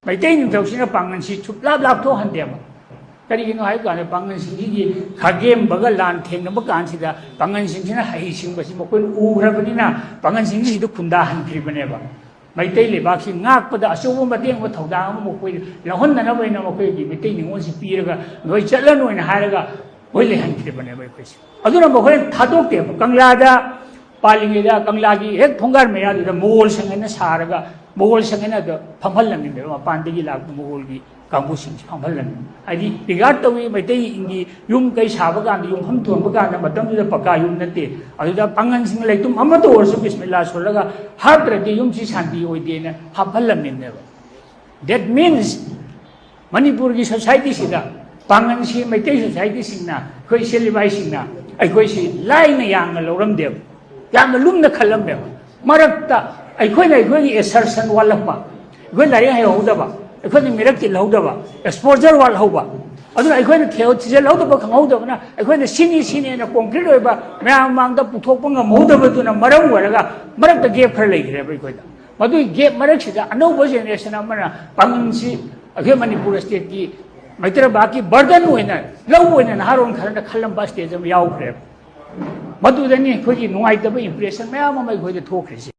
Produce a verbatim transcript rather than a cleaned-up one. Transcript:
ꯃꯩꯇꯩ ꯅꯤꯡꯊꯧꯁꯤꯅ ꯄꯥꯡꯒꯜꯁꯤ ꯁꯨꯞꯂꯥꯞ ꯂꯥꯞꯊꯣꯛꯍꯟꯗꯦꯕ꯫ ꯀꯔꯤꯒꯤꯅꯣ ꯍꯥꯏꯕ ꯀꯥꯟꯗ, ꯄꯥꯡꯒꯜꯁꯤꯡꯁꯤꯒꯤ ꯈꯥꯒꯦꯝꯕꯒ ꯂꯥꯟ ꯊꯦꯡꯅꯕ ꯀꯥꯟꯁꯤꯗ ꯄꯥꯡꯒꯜꯁꯤꯡꯁꯤꯅ ꯍꯩꯁꯤꯡꯕꯁꯤ ꯃꯈꯣꯏꯅ ꯎꯈ꯭ꯔꯕꯅꯤꯅ, ꯄꯥꯡꯒꯜꯁꯤꯡꯁꯤꯗ ꯈꯨꯟꯗꯥꯍꯟꯈ꯭ꯔꯤꯕꯅꯦꯕ꯫ ꯃꯩꯇꯩ ꯂꯩꯕꯥꯛꯁꯤ ꯉꯥꯛꯄꯗ ꯑꯆꯧꯕ ꯃꯇꯦꯡ ꯑꯃ, ꯊꯧꯗꯥꯡ ꯑꯃ ꯃꯈꯣꯏ ꯂꯧꯍꯟꯗꯅꯕ ꯑꯣꯏꯅ ꯃꯈꯣꯏꯒꯤ ꯃꯩꯇꯩ ꯅꯤꯉꯣꯜꯁꯤ ꯄꯤꯔꯒ, ꯅꯣꯏ ꯆꯠꯂꯅꯨ ꯍꯥꯏꯅ ꯍꯥꯏꯔꯒ ꯃꯈꯣꯏ ꯂꯩꯍꯟꯈ꯭ꯔꯤꯕꯅꯦꯕ ꯑꯩꯈꯣꯏꯁꯦ꯫ ꯑꯗꯨꯅ ꯃꯈꯣꯏꯅ ꯊꯥꯗꯣꯛꯇꯦꯕ꯫ ꯀꯪꯂꯥꯗ ꯄꯥꯜꯂꯤꯉꯩꯗ ꯀꯪꯂꯥꯒꯤ ꯍꯦꯛ ꯊꯣꯡꯒꯥꯟ ꯃꯌꯥꯗꯨꯗ ꯃꯣꯒꯣꯜꯁꯤꯡ ꯍꯥꯏꯅ ꯁꯥꯔꯒ, ꯃꯣꯒꯣꯜꯁꯤꯡ ꯍꯥꯏꯅ ꯑꯗ ꯐꯝꯍꯜꯂꯝꯃꯤꯅꯦꯕ, ꯃꯄꯥꯟꯗꯒꯤ ꯂꯥꯛꯄ ꯃꯣꯒꯣꯜꯒꯤ ꯀꯥꯡꯕꯨꯁꯤꯡꯁꯦ ꯐꯝꯍꯜꯂꯝꯃꯤ꯫ ꯍꯥꯏꯗꯤ regard ꯇꯧꯏ, ꯃꯩꯇꯩꯒꯤ ꯌꯨꯝ ꯀꯩ ꯁꯥꯕ ꯀꯥꯟꯗ, ꯌꯨꯝꯐꯝ ꯊꯣꯟꯕ ꯀꯥꯟꯗ, ꯃꯇꯝꯗꯨꯗ ꯄꯀꯥ ꯌꯨꯝ ꯅꯠꯇꯦ, ꯑꯗꯨꯗ ꯄꯥꯡꯒꯜꯁꯤꯡ ꯂꯩꯇꯨꯝ ꯑꯃꯠꯇ ꯑꯣꯏꯔꯁꯨ ꯕꯤꯁꯃꯤꯜꯂꯥ ꯁꯣꯜꯂꯒ ꯍꯥꯞꯇ꯭ꯔꯗꯤ ꯌꯨꯝꯁꯤ ꯁꯥꯟꯇꯤ ꯑꯣꯏꯗꯦꯅ ꯍꯥꯞꯍꯜꯂꯝꯃꯤꯅꯦꯕ꯫ That means, ꯃꯅꯤꯄꯨꯔꯒꯤ ꯁꯣꯁꯥꯏꯇꯤꯁꯤꯗ ꯄꯥꯡꯒꯜꯁꯤ ꯃꯩꯇꯩ ꯁꯣꯁꯥꯏꯇꯤꯁꯤꯡꯅ, ꯑꯩꯈꯣꯏ ꯁꯦꯂꯤꯕꯥꯏꯁꯤꯡꯅ ꯑꯩꯈꯣꯏꯁꯤ ꯂꯥꯏꯅ ꯌꯥꯝꯅ ꯂꯧꯔꯝꯗꯦꯕ, ꯌꯥꯝꯅ ꯂꯨꯝꯅ ꯈꯜꯂꯝꯃꯦꯕ꯫ ꯃꯔꯛꯇ ꯑꯩꯈꯣꯏꯅ ꯑꯩꯈꯣꯏꯒꯤ assertion ꯋꯥꯠꯂꯛꯄ, ꯑꯩꯈꯣꯏ ꯂꯥꯏꯔꯤꯛ ꯍꯩꯍꯧꯗꯕ, ꯑꯩꯈꯣꯏꯅ ꯃꯤꯔꯛ ꯇꯤꯜꯍꯧꯗꯕ, exposure ꯋꯥꯠꯍꯧꯕ, ꯑꯗꯨꯅ ꯑꯩꯈꯣꯏꯅ ꯊꯤꯖꯤꯜꯍꯧꯗꯕ, ꯈꯪꯍꯧꯗꯕꯅ ꯑꯩꯈꯣꯏꯅ ꯁꯤꯅꯤ ꯁꯤꯅꯦꯅ concrete ꯑꯣꯏꯕ ꯃꯌꯥꯝ ꯃꯃꯥꯡꯗ ꯄꯨꯊꯣꯛꯄ ꯉꯝꯍꯧꯗꯕꯗꯨꯅ ꯃꯔꯝ ꯑꯣꯏꯔꯒ ꯃꯔꯛꯇ gap ꯈꯔ ꯂꯩꯈ꯭ꯔꯦꯕ ꯑꯩꯈꯣꯏꯗ꯫ ꯃꯗꯨꯒꯤ gap ꯃꯔꯛꯁꯤꯗ ꯑꯅꯧꯕ generation ꯑꯃꯅ ꯄꯥꯡꯒꯜꯁꯤ ꯑꯩꯈꯣꯏ ꯃꯅꯤꯄꯨꯔ stateꯀꯤ ꯃꯩꯇꯩ ꯂꯩꯕꯥꯛꯀꯤ burden ꯑꯣꯏꯅ, ꯂꯧ ꯑꯣꯏꯅ ꯅꯍꯥꯔꯣꯟ ꯈꯔꯅ ꯈꯜꯂꯝꯕ stage ꯑꯃ ꯌꯥꯎꯈ꯭ꯔꯦꯕ꯫ ꯃꯗꯨꯗꯅꯤ ꯑꯩꯈꯣꯏꯒꯤ ꯅꯨꯡꯉꯥꯏꯇꯕ impression ꯃꯌꯥꯝ ꯑꯃ ꯑꯩꯈꯣꯏꯗ ꯊꯣꯛꯈ꯭ꯔꯤꯁꯦ꯫